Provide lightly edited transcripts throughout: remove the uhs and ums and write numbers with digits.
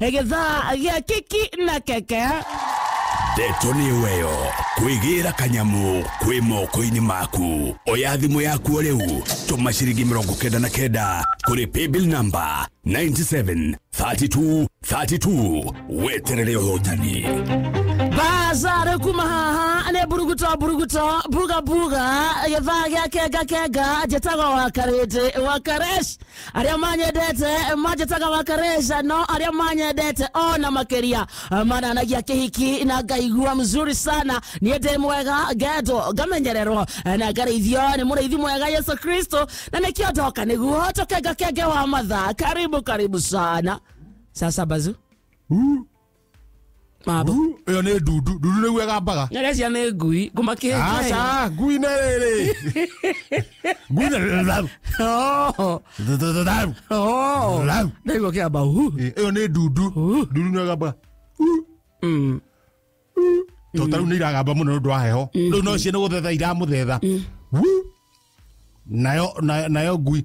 Gĩthaa gĩa kiki na keke. Ndeto nĩ weyo kwĩgĩra kanyamu kwĩ moko-inĩ maku. Oya thimũ yaku o rĩu, tũma ciringi 99 kũrĩ paybill number 97 32 32 weterere ũhotani. Bazar kuma haha nĩ buruguto buruguto buga buga gĩthaa gĩa kenga kenga njĩtagwo Wakarĩndĩ Wakaresh. Arĩa manyendete manjĩtaga Wakaresh, no arĩa manyendete ona makĩria mananagia kĩhiki na ngaigua mzuri sana. Niĩ ndĩ mwega ngendwo ngamenyererwo na ngarĩithio nĩ mũrĩithi mwega Yesu Kristo, na nĩkĩo ndoka nĩguo tũkenga kenge wa mathaa. Karibu karibu sana. Sasa bazu mabo ĩyo nĩ ndundu ndundu nĩguo ĩgambaga. Nyarecia nĩ ngui ngũmakĩte. Aca ngui nĩ rĩrĩ ngui nĩ Oh oh ndaigua kĩamba hu. Ĩyo nĩ ndundu ndundu nĩ ĩgambaga. Tondũ tarĩu nĩ iragamba mũno nĩ ũndũ wa heho, rĩu no cio nĩ gũthetha iramũthetha. Nayo nayo ngui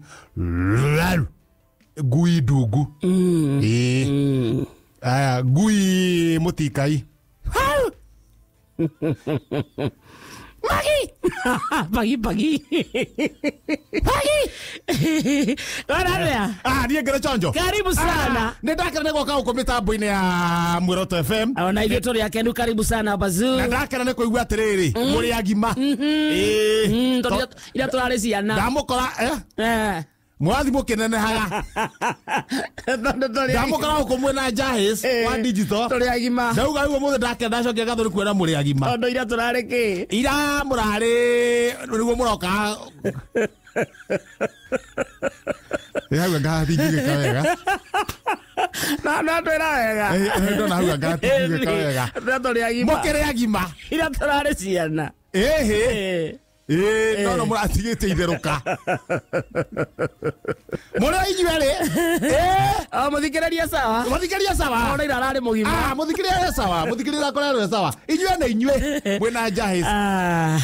ngui ndungu. Ĩĩ aya ngui mũtikai. Magi pagi pagi pagi. Wanaria. Ah, niĩ ngĩrĩ chonjo. Karibu sana. Nĩ ndakena nĩ gũka gũkũ mĩtambo-inĩ ya Muoroto FM. Ona ithuĩ tũrĩ akenu, karibu sana bazu. Na ndakena nĩ kũigua atĩrĩrĩ mũrĩ agima. Ĩĩ tondũ ira tũrarĩ ciana. Ndamũkora mwathi mũkĩnenehaga. Ndamũkora gũkũ mwĩna Jahis wa digital. Tũrĩ agima. Ndauga rĩu ũmũthĩ ndakena ndacokia ngatho nĩ kuona mũrĩ agima. Tondũ ira tũrarĩ kĩ? Ira mũrarĩ nĩguo mũroka. Ĩ hau ngathingĩka wega. Na na twĩra wega. Ĩ ndona hau ngathingĩka wega. Ira tũrĩ agima. Mũkĩrĩ agima. Ira tũrarĩ ciana. Ĩhĩ. Ĩĩ no no mũratigĩte itherũka. Mũrĩ inyuĩ rĩ? Ĩĩ. Mũthikĩrĩria sawa. Mũthikĩrĩria sawa. Ona ira ararĩ mũgima. Ah, mũthikĩrĩria sawa. Mũthikĩrĩria akorerwo sawa. Inyuĩ na inyuĩ mwĩna Jahis. Ah,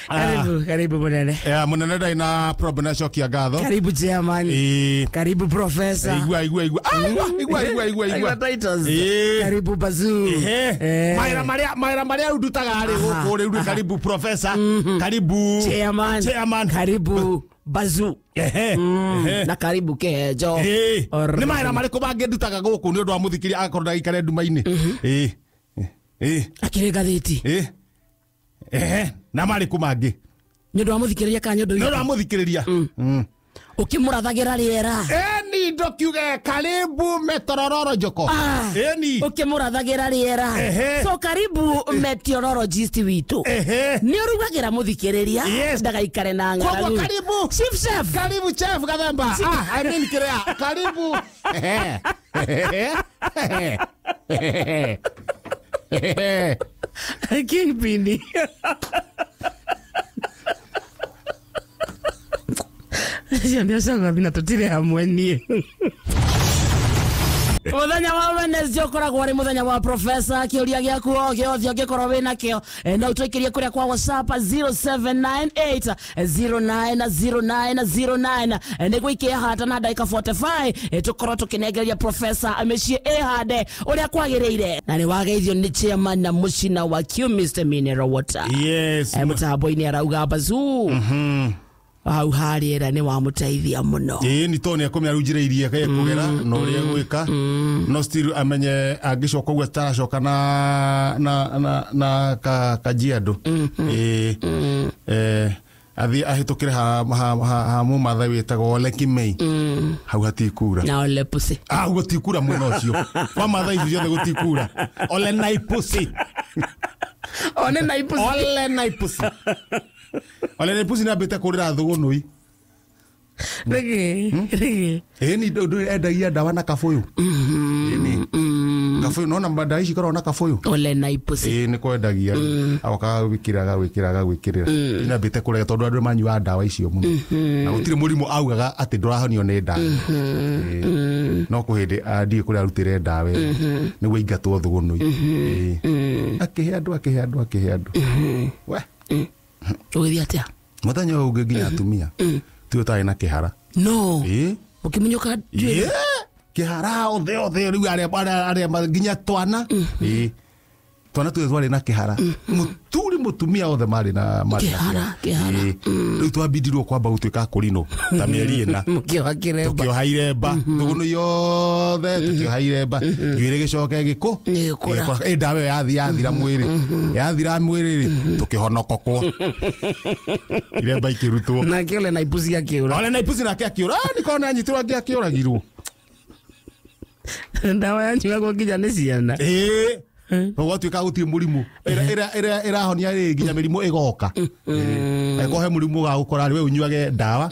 karibu karibu mũnene. Eh, mũnene ndarĩ na problem na cokia ngatho. Karibu chairman. Ĩĩ. Karibu professor. Igua igua igua. Ah, igua igua igua igua igua. Titles. Karibu bazu. Mawĩra marĩa mawĩra marĩa rĩu ndutaga rĩ gũkũ rĩu karibu professor. Karibu chairman. Chairman. Karibu bazu. Ehe. Na karibu kejo. Nĩ mawĩra marĩkũ mangĩ ndutaga gũkũ nĩ ũndũ wa mũthikĩria akorwo ndagĩikare nduma-inĩ? Ĩĩ. Ĩĩ. Akĩrĩ ngathĩti. Ĩĩ. Ehe. Na marĩkũ mangĩ? Nĩ ũndũ wa mũthikĩrĩria kana nĩ ũndũ Nĩ ũndũ wa mũthikĩrĩria. Ũkĩmũrathagĩra rĩera. Ĩni ndokiuge karibu meteorologist. Ĩni ũkĩmũrathagĩra rĩera. So karibu meteorologist witũ. Nĩ ũrugagĩra mũthikĩrĩria ndagaikare na ng'aragu. Koguo karibu chief chef. Karibu chef Gathemba. Ah, I mean kĩrĩa. Karibu. Kingpin. Ciana cia na tũtirĩ hamwe niĩ. Mũthenya wa Wednesday ũkoragwo arĩ mũthenya wa professor. Kĩũria gĩaku o gĩothe ũngĩkorwo wĩna kĩo no ũtwĩkĩrie kũrĩa kwa WhatsApp 0798 090909 nĩguo ikĩhata na ndagĩka 45 tũkorwo tũkĩnengereria professor mĩciĩ ĩhande ũrĩa kwagĩrĩire. Na nĩ wageithio nĩ chairman na mũcina wa Q Mr Mineral Water. Yes. Mũtambo-inĩ arauga bazu. Hau harĩera nĩ wamũteithia mũno. Ĩĩ nĩ tondũ nĩekũmenya rĩu njĩra iria ekũgera na ũrĩa egwĩka, no still amenye angĩcoka ũguo ataracoka na na na na Kajiado. Ĩĩ athiĩ ahĩtũkĩre ha ha mũmathai wĩtagwo Ole Kimei. Hau hatikura. Na Ole Pussy. Ah, gũtikura mwena ũcio. Kwa mathai icio ciothe gũtikura. Ole Naipusi. Ole Naipusi. Ole Naipusi. Ole Naipusi nĩambĩte kũrĩra thũgũnũi. Rĩgĩ rĩgĩ. Ĩĩ ni endagia ndawa na kabũyũ. Ĩni. Kabũyũ nona ndawa ici ikoragwo na kabũyũ. Ole Naipusi. Ĩĩ nĩ kwendagia. Agoka agagwĩkĩra agagwĩkĩra agagwĩkĩrĩra. Nĩambĩte kũrega tondũ andũ manyuaga ndawa icio mũno. Na gũtirĩ mũrimũ augaga atĩ ndũrahonio nĩ ndawa. No kwĩ hĩndĩ ndiũĩ kũrĩa arutĩre ndawa ĩyo. Nĩguo aingatwo thũgũnũi. Ĩĩ. Akĩhe andũ akĩhe andũ akĩhe andũ. We. Ũgĩthiĩ atĩa? Mũthenya ũyũ ũngĩ nginya atumia. Ti ũtarĩ na kĩhara. No. Ĩĩ. Ũkĩmunyũka njuĩrĩ. Kĩhara othe othe rĩu arĩa nginya twana. Ĩĩ. Twana tuothe twarĩ na kĩhara. Mũthuri mũtumia othe marĩ na Kĩhara, kĩhara. Rĩu twambindirwo kwamba gũtuĩka kũrinũ ta mĩeri ĩna. Mũkĩoha kĩremba. Tũkĩoha iremba. Tũgũnũ yothe tũkĩoha iremba. Njuĩrĩ gĩcoke gĩkũ. Gĩgĩkũra. Ĩ ndawa ĩyo yathira mwĩrĩ. Yathira mwĩrĩ rĩ tũkĩhonokokwo. Iremba ikĩrutwo. Nake ole na ipusi akĩũra. Ole na ipusi nake akĩũra. Nĩkorwo nĩ anyitirwo angĩ akĩũragirwo. Ndawa yanyuagwo nginya nĩ ciana. Ĩĩ. Gwatuĩka gũtirĩ mũrimũ ĩrahonia rĩ nginya mĩrimũ ĩgoka. Angĩkorwo he mũrimũ ũgagũkora rĩ we ũnyuage ndawa,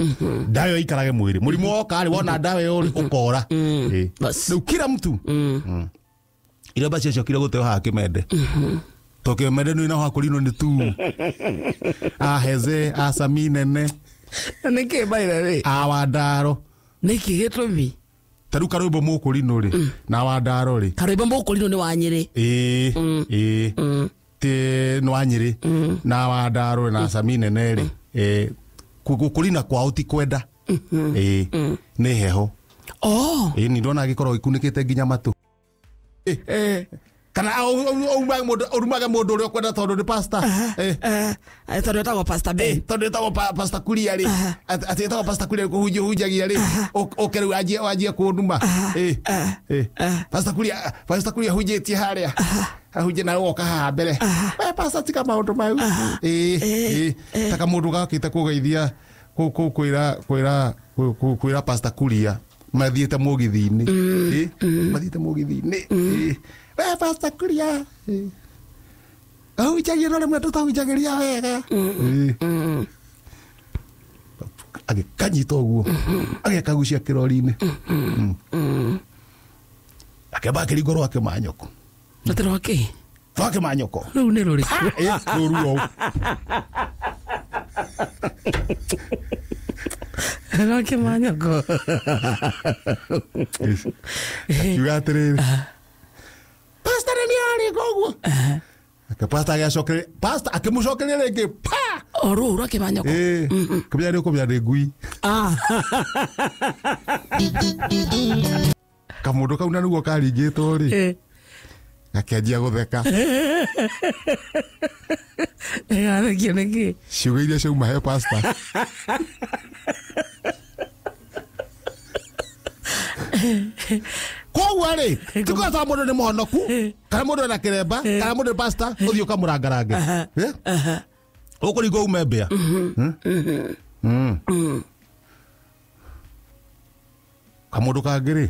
ndawa ĩyo ĩikarage mwĩrĩ. Mũrimũ woka rĩ wona ndawa ĩyo rĩ ũkora. Rĩu kila mtu iremba ciacokire gũteo haha Kĩmende. To Kĩmende nĩ naho hakũrinwo nĩ tu aheze acami nene. Nĩkĩ by the way? Awandaro. Nĩkĩ gĩtũmi? Ta rĩu karwĩmbo mũkũrinũ rĩ na wandaro rĩ. Karwĩmbo mũkũrinũ nĩ wa Nyĩrĩ. Ĩĩ ĩĩ ti nĩ wa Nyĩrĩ na wandaro na acami nene rĩ. Gũkũrina kwao ti kwenda. Ĩĩ nĩ heho. Oh. Ĩĩ nĩ ndona agĩkorwo ikunĩkĩte nginya matũ. Kana ũrumage mũndũ ũrĩa ũkwenda tondũ nĩ pastor. Tondũ etagwo Pastor Ben. Tondũ etagwo Pastor Kuria rĩ. Atĩ etagwo Pastor Kuria kũhunjia rĩ. Ũke rĩu wanjie kũnduma. Pastor Kuria, Pastor Kuria hunjĩtie harĩa. Ahunjie na ũgoka haha mbere. We pastor tiga maũndũ mau. Ta kamũndũ gokĩte kũgeithia kwĩra Pastor Kuria mathiĩte mũgithi-inĩ. Mathiĩte mũgithi-inĩ. We Pastor Kuria. Ahunjagia no rĩmwe tũtahunjagĩria wega. Agĩkanyita ũguo. Agĩkagucia kĩrori-inĩ. Akĩamba akĩringwo rwake manyoko. Atĩ rwake? Rwake manyoko. Rũu nĩ rũrĩkũ? Rũru rũu. Rwake manyoko. Akiuga atĩrĩrĩ. Pastor nĩ arĩ koguo. Pastor agĩcokeria, pastor akĩmũcokeria rĩngĩ pa. O rũu rwake manyoko. Kũmenya nĩ ũkũmenya nĩ ngui. Kamũndũ kau na nĩguo karingĩtwo rĩ. Gakĩanjia gũtheka. Gathekio nĩkĩ? Ciugo iria ciauma he pastor. Koguo rĩ, ti kuga tondũ mũndũ nĩ mũhonoku, kana mũndũ ena kĩremba, kana mũndũ nĩ pastor, ũthiĩ ũkamũrangarange. Ũkũringwo ume mbĩa. Kamũndũ kangĩ rĩ,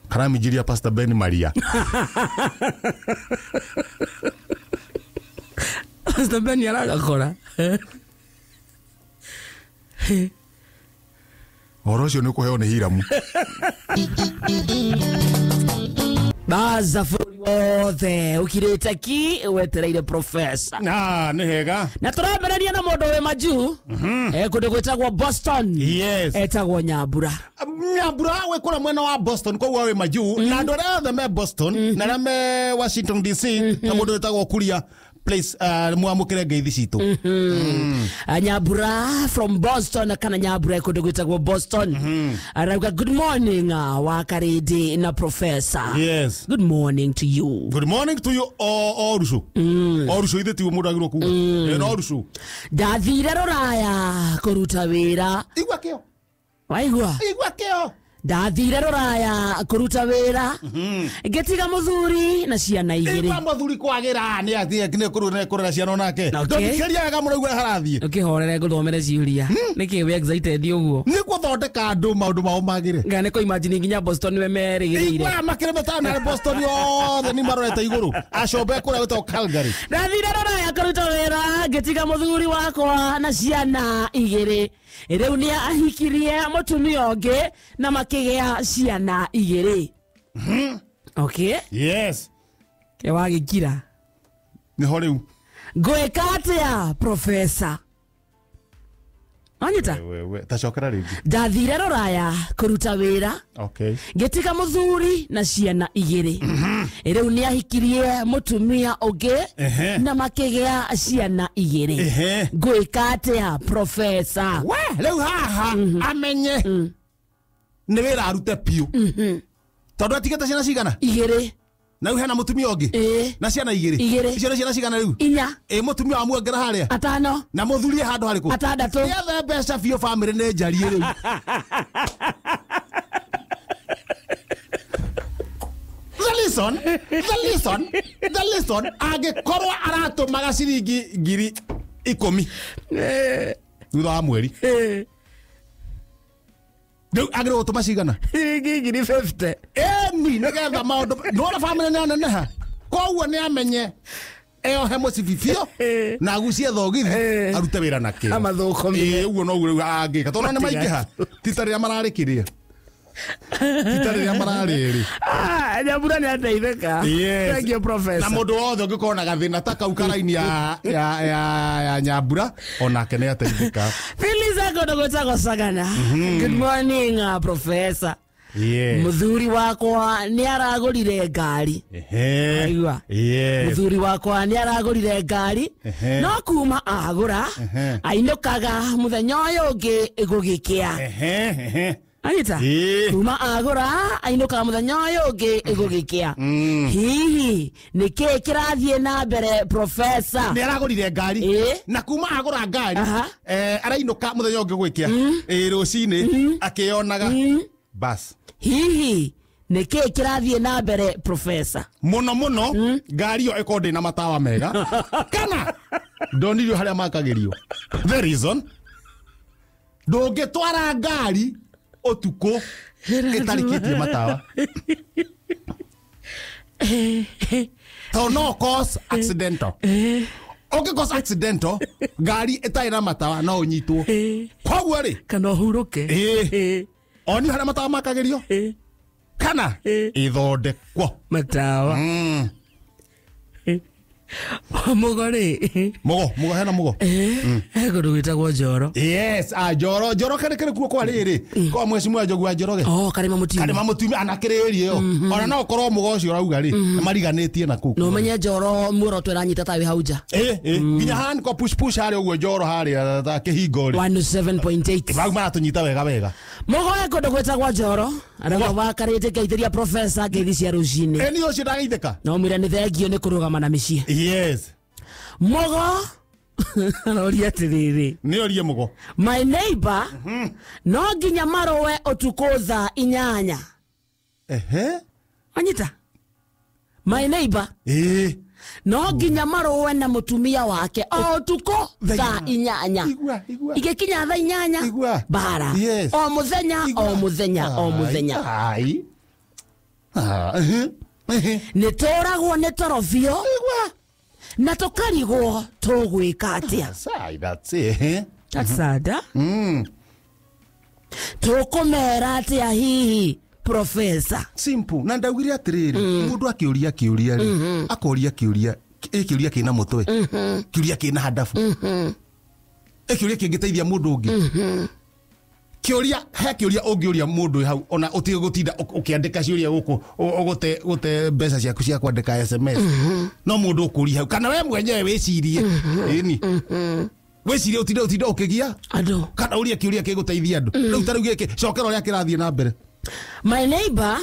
karaminjiria Pastor Ben Maria. Pastor Ben aragakora. Ũhoro ũcio nĩ ũkũheo nĩ Hiramu. Baza bũrũri wothe ũkirĩte ki wetereire professor. Na nĩ hega. Na tũrambĩrĩria na mũndũ wĩ majuu. Kũndũ gwĩtagwo Boston. Yes. Etagwo Nyambura. Nyambura wĩ kũrĩa mwena wa Boston koguo wĩ majuu. Na andũ arĩa othe me Boston na arĩa me Washington DC na mũndũ wĩtagwo Kuria place mwamũkĩre ngeithi citũ. Nyambura from Boston kana Nyambura kũndũ gwĩtagwo Boston. Arauga good morning wa Karidi na professor. Yes. Good morning to you. Good morning to you o Rucu. O Rucu ithe tiguo mũndũ agĩrĩirwo kuga. No Rucu. Ndathire rũraya kũruta wĩra. Igua kĩo. Waigua? Igua kĩo. Ndathire rũraya kũruta wĩra. Ngĩtiga mũthuri na ciana igĩrĩ. Igua mũthuri kwagĩra nĩ athiĩ nĩ kũrera ciana onake. Ndũthikĩrĩria wega mũno ũrĩa harathiĩ. Ũkĩhorere ngũthomere ciũria. Nĩkĩ wĩ excited ũguo? Nĩ gũthondeka andũ maũndũ mao magĩre. Nga nĩ kũ imagine nginya Boston nĩwe merĩgĩrĩire. Igua makĩrĩ matano na Boston yothe nĩ marorete igũrũ. Acombe kũrĩa gwĩtagwo Calgary. Ndathire rũraya kũruta wĩra ngĩtiga mũthuri wakwa na ciana igĩrĩ. Rĩu nĩ ahikirie mũtumia ũngĩ na makĩgĩa ciana igĩrĩ. Okay? Yes. Ke wagĩkira. Nĩho rĩu. Ngwĩka atĩa professor? Anyita? Wewe tacokera rĩngĩ. Ndathire rũraya kũruta wĩra. Okay. Ngĩtiga mũthuri na ciana igĩrĩ. Rĩu nĩ ahikirie mũtumia ũngĩ na makĩgĩa ciana igĩrĩ. Ngwĩka atĩa professor? We rĩu haha amenye. Nĩ wĩra arute biũ. Tondũ atigĩte ciana cigana? Igĩrĩ. Na rĩu hena mũtumia ũngĩ? Ĩĩ. Na ciana igĩrĩ? Igĩrĩ. Icio nĩ ciana cigana rĩu? Inya. Ĩ mũtumia wa muongera harĩa? Atano. Na mũthuri e handũ harĩkũ? Atandatũ. Nĩethe mbeca biũ bamĩrĩ nĩ njarie rĩu. The listen, angĩkorwo aratũmaga ciringi 10,000 thutha wa mweri, rĩu agĩrĩirwo gũtũma cigana? Ciringi 50,000. Ĩni nĩgetha maũndũ nĩwona bamĩrĩ nĩ aneneha, koguo nĩ amenye eohe mũcibi biũ na agucie thogithi arute wĩra na kĩo. Amathũkũmie. Ĩĩ, ũguo noguo rĩu angĩka tondũ nĩ maingĩha ti ta rĩrĩa mararĩ kĩrĩa, ti ta rĩrĩa mararĩ rĩ. Nyambura nĩ ateithĩka. Yes. Thank you, Professor. Na mũndũ wothe ũngĩkorwo na gathĩna ta kau karaini ya Nyambura onake nĩ ateithĩka. Phyllis akondo gwĩtagwo Sagana. Good morning, Professor. Yes. Mũthuri wakwa nĩ aragũrire ngari. Ehe. Aigua. Yes. Mũthuri wakwa nĩ aragũrire ngari. Ehe. No kuma agũra Ehe. ainũkaga mũthenya ũyũ ũngĩ gũgĩkĩa. Ehe, ehe. Anyita? Ĩĩ. Kuma agũra ainũkaga mũthenya ũyũ ũngĩ gũgĩkĩa. Hihi nĩkĩĩ kĩrathiĩ na mbere, Professor? Nĩ aragũrire ngari. Ĩĩ. Na kuma agũra ngari, Aha. arainũka mũthenya ũngĩ gwĩkĩa. Ĩĩ, rũcinĩ akĩyonaga. Bas. Hihi nĩkĩĩ kĩrathiĩ na mbere, Professor? Mũno mũno ngari ĩyo ĩkorwo ndĩ na matawa mega kana ndonirio harĩa makagĩrio. The reason ndũngĩtwara ngari ũtukũ ĩtarĩkĩtie matawa tondũ no cause accidental. Ũngĩ cause accidental ngari ĩtarĩ na matawa no ũnyitwo. Koguo rĩ Kana ũhurũke. Ĩĩ. Onio harĩa matawa makagĩrio kana ĩthondekwo Matawa. Mũgo rĩ. Mũgo hena mũgo. He kũndũ gwĩtagwo Njoro. Yes, Njoro, Njoro kĩrĩ kĩrĩ kuo kwa rĩrĩ. Kwa mwecimu Njogu wa Njoroge. Oh, Karĩma Mũtune. Karĩma Mũtune anakĩrĩ ĩyo. Ona no ũkorwo mũgo ũcio ũrauga rĩ, mariganĩtie na kũu. Na ũmenye Njoro muoroto ĩranyita ta wĩ hau nja. Nginya han ko push push harĩa ũguo Njoro harĩa ta kĩhingo rĩ. 107.8. Mau maratũnyita wega wega. Mũgo he kũndũ gwĩtagwo Njoro. Arauga wakarĩte ngeithĩria Professor ngeithi cia rũcinĩ. Ĩni ũcio ndageithĩka. Na ũmwĩre nĩ thengio nĩ kũrũgama na mĩciĩ. Yes. Mũgo aroria atĩrĩrĩ. Nĩ orie mũgo. My neighbor no nginya marũe ũtukũ thaa 8. Ehe. Anyita. My neighbor. Ĩĩ. No nginya marũe na mũtumia wake o ũtukũ thaa 8. Igua, igua. Igĩkinya thaa 8. Igua. Bara. Yes. O mũthenya, o mũthenya, o mũthenya. Ai. Ehe. Ehe. Nĩ tũragwo nĩ toro biũ. Igua. Na tũkarigwo tũgwĩka atĩa. Sai, that's it. That's sad. Tũkũmera atĩa hihi, Professor? Simple. Na ndaugire atĩrĩrĩ, mũndũ akĩũria kĩũria rĩ, akoria kĩũria, ĩ kĩũria kĩna mũtwe, kĩũria kĩna handabu, ĩ kĩũria kĩngĩteithia mũndũ ũngĩ. Kĩũria, he kĩũria ũngĩũria mũndũ hau ona ũtige gũtinda ũkĩandĩka ciũria gũkũ ũgũte mbeca ciaku cia kwandĩka SMS. No mũndũ ũkũria hau kana we mwenyewe wĩcirie. Ĩni. Wĩcirie ũtinde ũkĩgia andũ. Kana ũrie kĩũria kĩgũteithia andũ. Rĩu ta rĩu gĩkĩ cokera ũrĩa kĩrathiĩ na mbere. My neighbor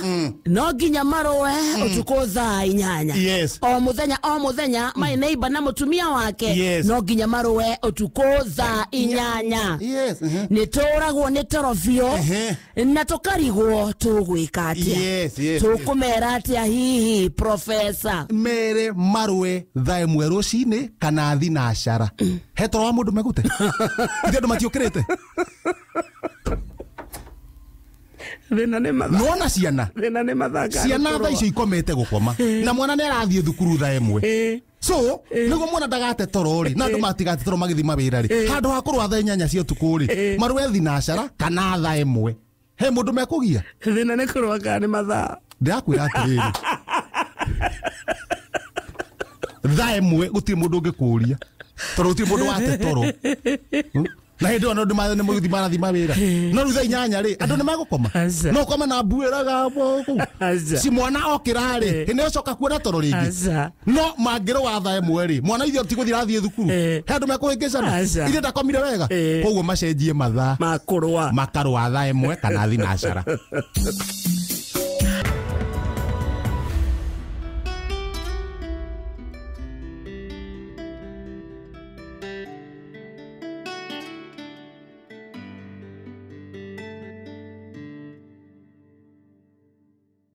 no nginya marũe ũtukũ thaa 8. Yes. O mũthenya, o mũthenya, my neighbor na mũtumia wake Yes. no nginya marũe ũtukũ thaa 8. Yes. Nĩ tũragwo nĩ toro biũ na tũkarigwo tũgwĩka atĩa. Yes, yes. Tũkũmera atĩa hihi, Professor? Mere marũe thaa 1 rũcinĩ kana thinacara. He toro wa mũndũ megũte. Ithe andũ matiũkĩrĩte. Thĩna nĩ mathaa. Nona ciana. Thĩna nĩ mathaa. Ciana thaa icio ikomete gũkoma. Na mwana nĩ arathiĩ thukuru thaa 1. So, nĩguo mwana ndagate toro rĩ, na andũ matigate toro magĩthiĩ mawĩra rĩ. Handũ ha kũrũa thaa 8 cia ũtukũ rĩ, marũe thinacara kana thaa 1. He mũndũ mekũgia. Thĩna nĩ kũrũa kana nĩ mathaa. Ndĩrakwĩra atĩrĩrĩ. Thaa 1 gũtirĩ mũndũ ũngĩkũria. Tondũ gũtirĩ mũndũ wate toro. Na hĩndĩ ĩyo andũ nĩ mũgũthiĩ marathiĩ mawĩra. No rĩu thaa 8 rĩ, andũ nĩ megũkoma. Aca. No kome na mbuĩraga kũu. Aca. Si mwana okĩra rĩ, hĩndĩ ĩyo coka kuona toro rĩngĩ. Aca. No mangĩrũa thaa 1 rĩ, mwana ithe ti gũthiĩ arathiĩ thukuru. Eh. He andũ mekũhĩngĩcana. Aca. Ithe ndakomire wega. Eh. Koguo macenjie mathaa. Makũrũa. Makarũa thaa 1 kana thinacara.